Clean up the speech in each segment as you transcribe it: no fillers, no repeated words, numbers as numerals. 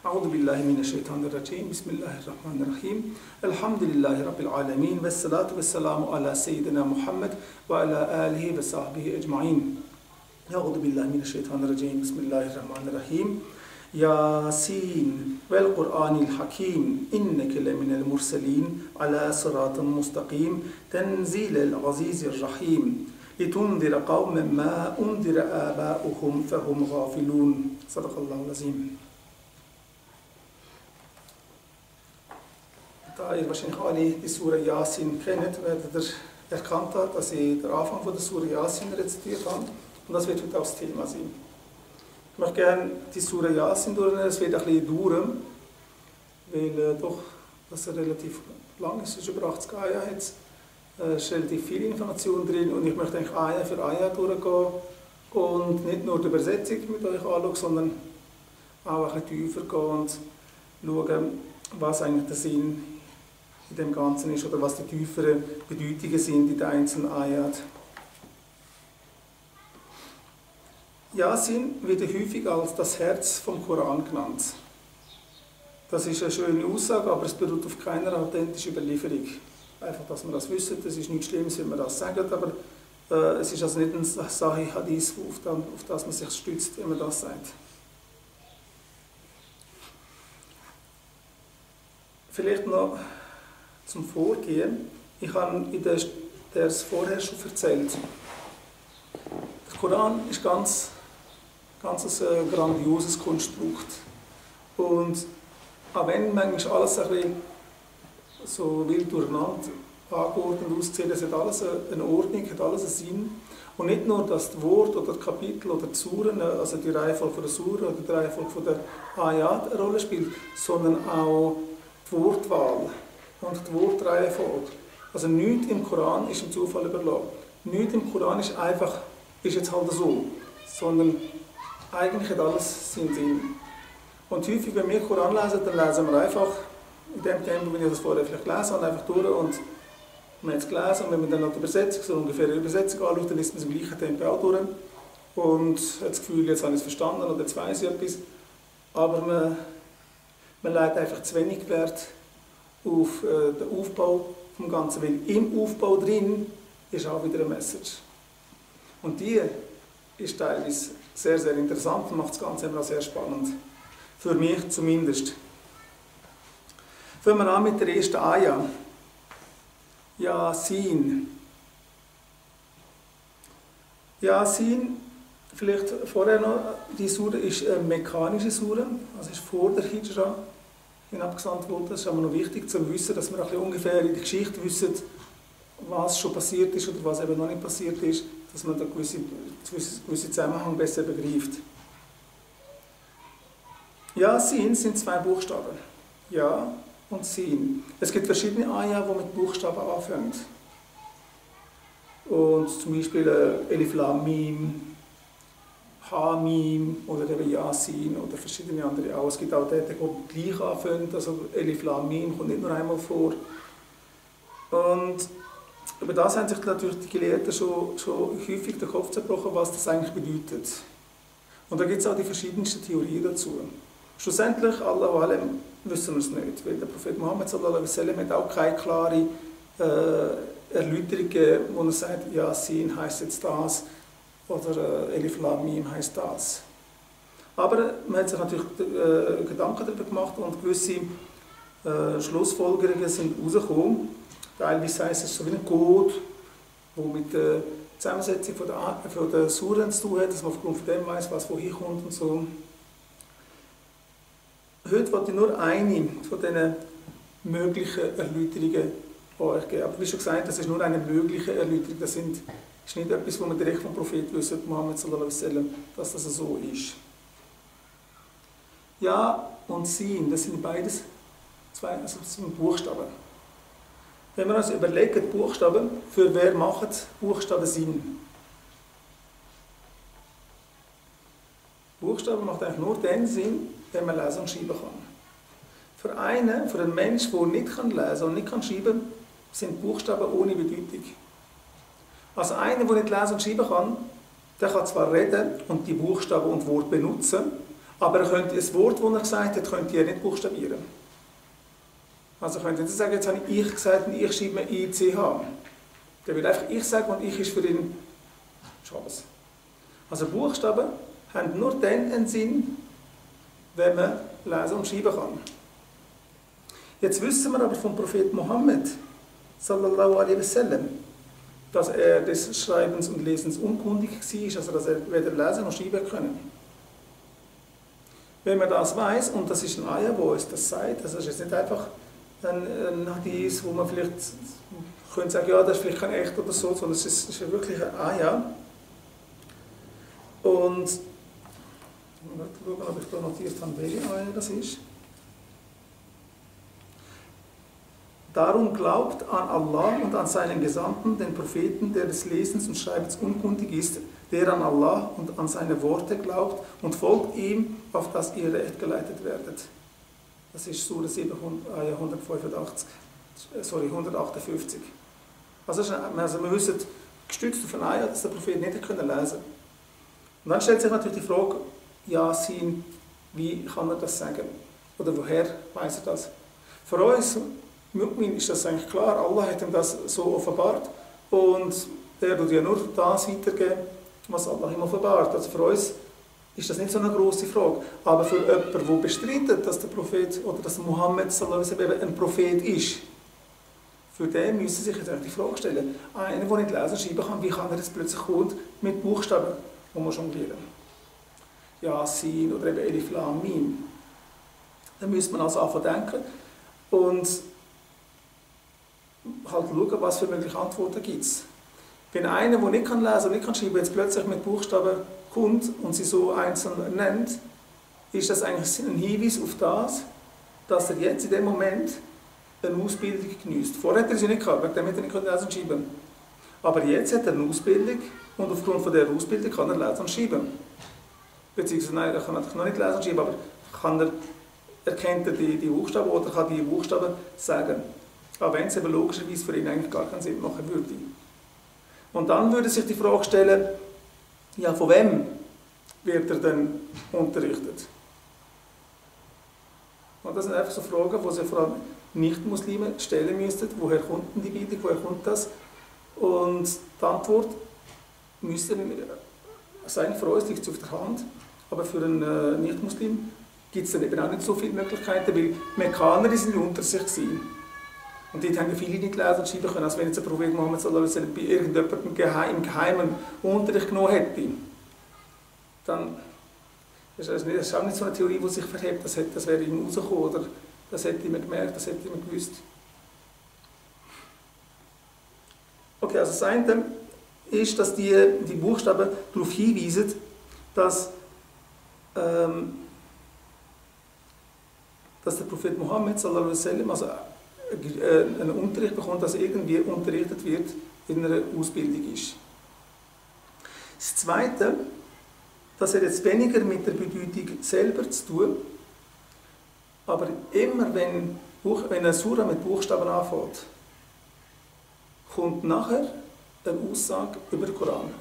أعوذ بالله من الشيطان الرجيم بسم الله الرحمن الرحيم الحمد لله رب العالمين والصلاة والسلام على سيدنا محمد وعلى آله وصحبه أجمعين أعوذ بالله من الشيطان الرجيم بسم الله الرحمن الرحيم ياسين والقرآن الحكيم إنك لمن المرسلين على صراط مستقيم تنزيل العزيز الرحيم لتنذر قوما ما أنذر آباؤهم فهم غافلون صدق الله العظيم. Da ihr wahrscheinlich alle die Sura Yasin kennt, werdet ihr erkannt haben, dass ich den Anfang von der Sura Yasin rezitiert habe. Und das wird heute auch das Thema sein. Ich möchte gerne die Sura Yasin durchnehmen. Es wird ein bisschen dauern, weil doch das relativ lang ist. Es ist über 80 Ayah jetzt. Es ist relativ viel Information drin und ich möchte eigentlich Ayah für Ayah durchgehen und nicht nur die Übersetzung mit euch anschauen, sondern auch ein bisschen tiefer gehen und schauen, was eigentlich der Sinn in dem Ganzen ist oder was die tieferen Bedeutungen sind in den einzelnen Ayat. Yasin wird häufig als das Herz vom Koran genannt. Das ist eine schöne Aussage, aber es beruht auf keiner authentischen Überlieferung. Einfach, dass wir das wissen, das ist nichts Schlimmes, wenn man das sagt, aber es ist also nicht ein Sahih Hadith, auf das man sich stützt, wenn man das sagt. Vielleicht noch zum Vorgehen. Ich habe das vorher schon erzählt. Der Koran ist ganz ein grandioses Konstrukt. Und auch wenn manchmal alles ein bisschen so wild durcheinander angeordnet aussieht, es hat alles eine Ordnung, hat alles einen Sinn. Und nicht nur, dass das Wort oder das Kapitel oder die Suren, also die Reihenfolge der Suren oder die Reihenfolge der Ayat eine Rolle spielt, sondern auch die Wortwahl und die Wortreihenfolge. Also nichts im Koran ist im Zufall überlassen. Nichts im Koran ist einfach, ist jetzt halt so, sondern eigentlich hat alles seinen Sinn. Und häufig, wenn wir Koran lesen, dann lesen wir einfach in dem Tempo, wenn ich das vorher vielleicht gelesen habe, einfach durch und man hat es gelesen und wenn man dann noch die Übersetzung, so ungefähr die Übersetzung anschaut, dann liest man es im gleichen Tempo auch durch und hat das Gefühl, jetzt habe ich es verstanden oder jetzt weiss ich etwas. Aber man legt einfach zu wenig Wert auf den Aufbau des Ganzen, weil im Aufbau drin ist auch wieder eine Message. Und die ist teilweise sehr, sehr interessant und macht das Ganze immer auch sehr spannend. Für mich zumindest. Fangen wir an mit der ersten Ayah. Yasin. Yasin, vielleicht vorher noch, die Sura ist eine mekkanische Sura, also ist vor der Hijra hinabgesandt worden. Das ist aber noch wichtig zu wissen, dass wir ein bisschen ungefähr in der Geschichte wissen, was schon passiert ist oder was eben noch nicht passiert ist, dass man da gewisse Zusammenhang besser begreift. Yasin sind zwei Buchstaben. Ja und Sin. Es gibt verschiedene Ayah, die mit Buchstaben anfangen. Und zum Beispiel Elif Lam Mim, Ha Mim oder eben Yasin oder verschiedene andere auch. Es gibt auch die gleich anfangen, also Elif Lam Mim kommt nicht nur einmal vor. Und über das haben sich natürlich die Gelehrten schon häufig den Kopf zerbrochen, was das eigentlich bedeutet. Und da gibt es auch die verschiedensten Theorien dazu. Schlussendlich, Allahu Alem, wissen wir es nicht, weil der Prophet Muhammad sallallahu alaihi wasallam hat auch keine klare Erläuterung gegeben, wo er sagt, Yasin heisst jetzt das oder Elif Lam Mim heisst das. Aber man hat sich natürlich Gedanken darüber gemacht und gewisse Schlussfolgerungen sind herausgekommen. Teilweise heisst es so wie ein Code, der mit der Zusammensetzung von der Suren zu tun hat, dass man aufgrund von dem weiss, was woher kommt und so. Heute wollte ich nur eine von diesen möglichen Erläuterungen euch geben. Aber wie schon gesagt, das ist nur eine mögliche Erläuterung. Das ist nicht etwas, was man direkt vom Propheten wissen, Muhammad sallallahu alaihi wasallam, dass das so ist. Ja und Sin, das sind beides das sind Buchstaben. Wenn wir uns überlegen, Buchstaben, für wer machen Buchstaben Sinn? Buchstaben macht eigentlich nur den Sinn, wenn man lesen und schreiben kann. Für einen Menschen, der nicht lesen und nicht schreiben kann, sind Buchstaben ohne Bedeutung. Also einer, der nicht lesen und schreiben kann, der kann zwar reden und die Buchstaben und Worte benutzen, Aber er könnte ein Wort, das er gesagt hat, könnte er nicht buchstabieren. Also er könnte nicht sagen, jetzt habe ich gesagt und ich schreibe mir ICH. Der will einfach ich sagen und ich ist für ihn Schabes. Also Buchstaben haben nur dann einen Sinn, wenn man lesen und schreiben kann. Jetzt wissen wir aber vom Propheten Mohammed, sallallahu alaihi wasallam, dass er des Schreibens und Lesens unkundig war, also dass er weder lesen noch schreiben können. Wenn man das weiß, und das ist ein Ayah, wo uns das sagt, das ist jetzt nicht einfach ein Hadith, wo man vielleicht könnte sagen, ja, das ist vielleicht kein echt oder so, sondern es ist wirklich ein Ayah. Und ich muss schauen, ob ich da notiert habe, welche Ayah das ist. Darum glaubt an Allah und an seinen Gesandten, den Propheten, der des Lesens und Schreibens unkundig ist, der an Allah und an seine Worte glaubt und folgt ihm, auf dass ihr recht geleitet werdet. Das ist Surah 158. Also wir wissen, gestützt auf ein Ayah, dass der Prophet nicht lesen konnte. Und dann stellt sich natürlich die Frage, Yasin, wie kann er das sagen? Oder woher weiß er das? Für uns Mu'min ist das eigentlich klar, Allah hat ihm das so offenbart und er tut ja nur das weitergeben, was Allah ihm offenbart. Also für uns ist das nicht so eine grosse Frage. Aber für jemanden, der bestreitet, dass der Prophet oder dass Mohammed sallallahu alaihi wasallam ein Prophet ist, für den müssen sich jetzt die Frage stellen, einer, der nicht lesen und schreiben kann, wie kann er jetzt plötzlich kommen mit Buchstaben, die wir jonglieren? Yasin oder eben Elif Lam Mim. Da müsste man also anfangen denken und halt schauen, was für mögliche Antworten gibt es. Wenn einer, der nicht lesen und nicht schreiben kann, jetzt plötzlich mit Buchstaben kommt und sie so einzeln nennt, ist das eigentlich ein Hinweis auf das, dass er jetzt in dem Moment eine Ausbildung genießt. Vorher hat er sie nicht gehabt, wegen dem hat er nicht lesen und schreiben. Aber jetzt hat er eine Ausbildung und aufgrund von dieser Ausbildung kann er lesen und schreiben. Beziehungsweise, nein, er kann natürlich noch nicht lesen und schreiben, aber erkennt er die Buchstaben oder kann die Buchstaben sagen. Auch wenn es eben logischerweise für ihn eigentlich gar keinen Sinn machen würde. Und dann würde sich die Frage stellen, ja, von wem wird er denn unterrichtet? Und das sind einfach so Fragen, die sich vor allem Nicht-Muslime stellen müssten. Woher kommt denn die Bildung, woher kommt das? Und die Antwort müsste sein, für uns liegt es auf der Hand, aber für einen Nicht-Muslim gibt es dann eben auch nicht so viele Möglichkeiten, weil Mekkaner sind unter sich gewesen. Und dort haben viele nicht lesen und schreiben können, als wenn jetzt der Prophet Mohammed sallallahu alaihi wasallam bei irgendjemandem im Geheimen Unterricht genommen hätte. Dann das ist auch nicht so eine Theorie, die sich verhebt, das wäre ihm rausgekommen, oder das hätte man gemerkt, das hätte man gewusst. Okay, also das eine ist, dass die Buchstaben darauf hinweisen, dass der Prophet Mohammed sallallahu alaihi wasallam also einen Unterricht bekommt, dass irgendwie unterrichtet wird, in einer Ausbildung ist. Das Zweite, dass er jetzt weniger mit der Bedeutung selber zu tun, aber immer wenn eine Sura mit Buchstaben anfängt, kommt nachher eine Aussage über den Koran.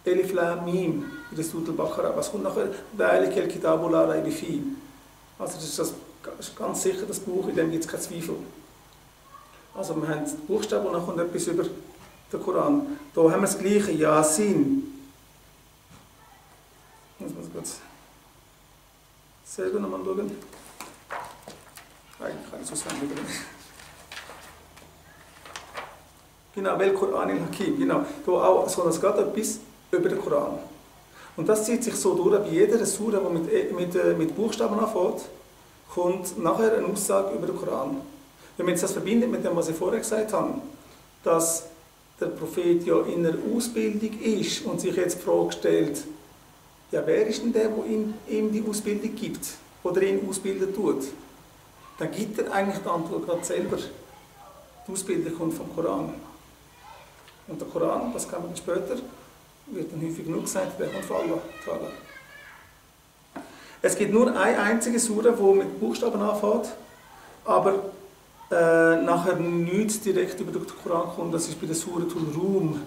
Elif Lam Mim, in der Surah Al-Baqarah. Was kommt nachher? Dhalika al-Kitabu la rayba fihi. Also das ist ganz sicher das Buch, in dem gibt es keinen Zweifel. Also wir haben die Buchstaben und dann kommt etwas über den Koran. Da haben wir das Gleiche, Yasin. Jetzt muss ich kurz selber nochmal schauen. Eigentlich kann ich es auswendig lernen. Genau, weil Koran al-Hakim. Genau, da auch, sondern es geht etwas über den Koran. Und das zieht sich so durch, bei jeder Sura, die mit Buchstaben anfängt, kommt nachher eine Aussage über den Koran. Wenn man jetzt das verbindet mit dem, was ich vorher gesagt habe, dass der Prophet ja in einer Ausbildung ist und sich jetzt die Frage stellt, ja, wer ist denn der ihm die Ausbildung gibt oder ihn ausbilden tut, dann gibt er eigentlich die Antwort gerade selber. Die Ausbildung kommt vom Koran. Und der Koran, das kann man dann später, wird dann häufig genug gesagt, der kommt von Allah. Es gibt nur eine einzige Sura, die mit Buchstaben anfängt, aber nachher nichts direkt über den Koran kommt. Das ist bei der Suratul Rum.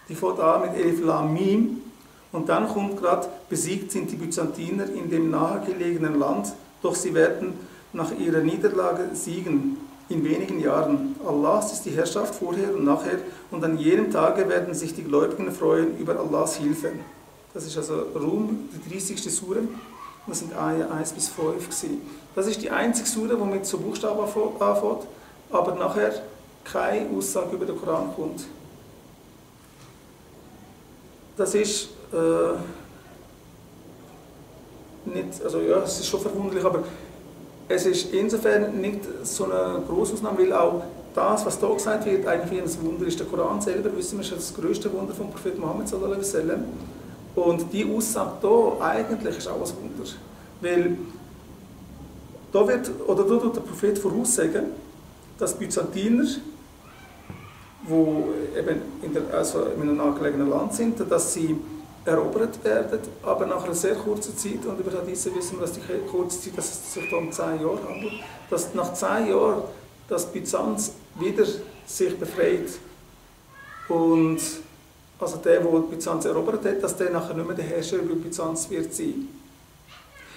Die fängt an mit Elif Lam Mim Und dann kommt gerade, besiegt sind die Byzantiner in dem nahegelegenen Land, doch sie werden nach ihrer Niederlage siegen in wenigen Jahren. Allahs ist die Herrschaft vorher und nachher und an jedem Tage werden sich die Gläubigen freuen über Allahs Hilfe. Das ist also Rum, die 30. Sure. Das sind Ayah 1 bis 5 gewesen. Das ist die einzige Sure, die mit so Buchstaben anfängt, aber nachher keine Aussage über den Koran kommt. Das ist nicht, also ja, es ist schon verwunderlich, aber es ist insofern nicht so eine grosse Ausnahme, weil auch das, was da gesagt wird, eigentlich ein Wunder ist. Der Koran selber, wissen wir, ist das grösste Wunder vom Propheten Mohammed sallallahu alaihi wasallam. Und die Aussage hier eigentlich ist auch ein Wunder. Weil da wird, oder da tut der Prophet voraussagen, dass Byzantiner, die eben in einem nahegelegenen Land sind, dass sie erobert werden, aber nach einer sehr kurzen Zeit, und über Hadithe wissen wir, dass die kurze Zeit, dass es sich um 10 Jahre handelt, dass nach 10 Jahren das Byzanz wieder sich befreit. Und also der Byzanz erobert hat, dass der nachher nicht mehr der Herrscher über Byzanz wird sein.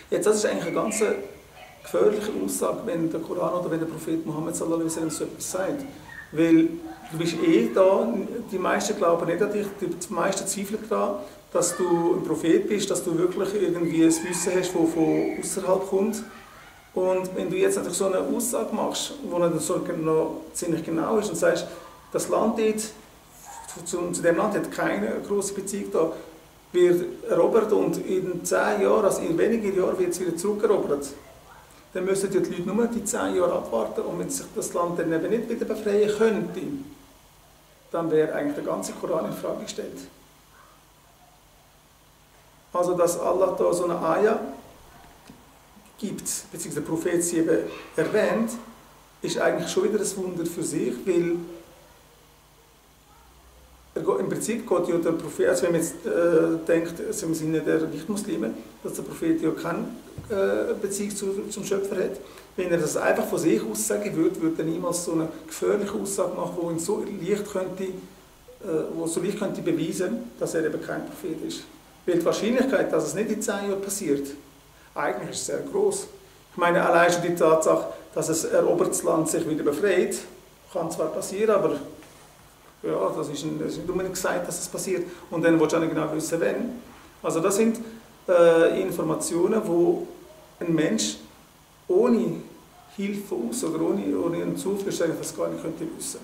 Jetzt, das ist eigentlich eine ganz gefährliche Aussage, wenn der Koran oder wenn der Prophet Mohammed sallallahu alaihi wasallam so etwas sagt. Weil du bist da, die meisten glauben nicht an dich, die meisten zweifeln daran, dass du ein Prophet bist, dass du wirklich irgendwie ein Wissen hast, das von außerhalb kommt. Und wenn du jetzt natürlich so eine Aussage machst, die dann so ziemlich genau ist und sagst, das Land dort, zu dem Land hat keine grosse Beziehung da, wird erobert und in 10 Jahren, also in wenigen Jahren wird es wieder zurückerobert. Dann müssen die Leute nur die 10 Jahre abwarten und wenn sich das Land dann eben nicht wieder befreien könnte, dann wäre eigentlich der ganze Koran in Frage gestellt. Also, dass Allah da so eine Ayah gibt, beziehungsweise der Prophet sie eben erwähnt, ist eigentlich schon wieder ein Wunder für sich, weil im Prinzip geht ja der Prophet, also wenn man jetzt denkt, also im Sinne der Nicht-Muslime, dass der Prophet ja keine Beziehung zum Schöpfer hat, wenn er das einfach von sich aus sagen würde, würde er niemals so eine gefährliche Aussage machen, die ihn so leicht könnte beweisen, dass er eben kein Prophet ist. Weil die Wahrscheinlichkeit, dass es nicht in 10 Jahren passiert, eigentlich ist sehr groß. Ich meine, allein schon die Tatsache, dass ein erobertes Land sich wieder befreit, kann zwar passieren, aber ja, das ist nicht unbedingt gesagt, dass es passiert. Und dann willst du auch nicht genau wissen, wann. Also das sind Informationen, wo ein Mensch ohne Hilfe von uns oder ohne einen Zufluss das gar nicht könnte wissen.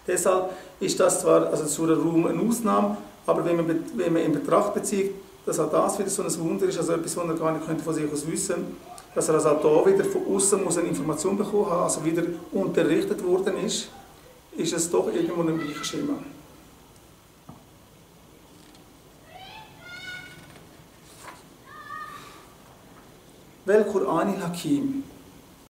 Deshalb ist das zwar, also Surah Rum eine Ausnahme, aber wenn man in Betracht bezieht, dass auch das wieder so ein Wunder ist, also etwas, was er gar nicht von sich aus wissen, dass er also auch da wieder von außen eine Information bekommen hat, also wieder unterrichtet worden ist es doch irgendwo ein gleiches Schema. Wel Qur'an Hakim.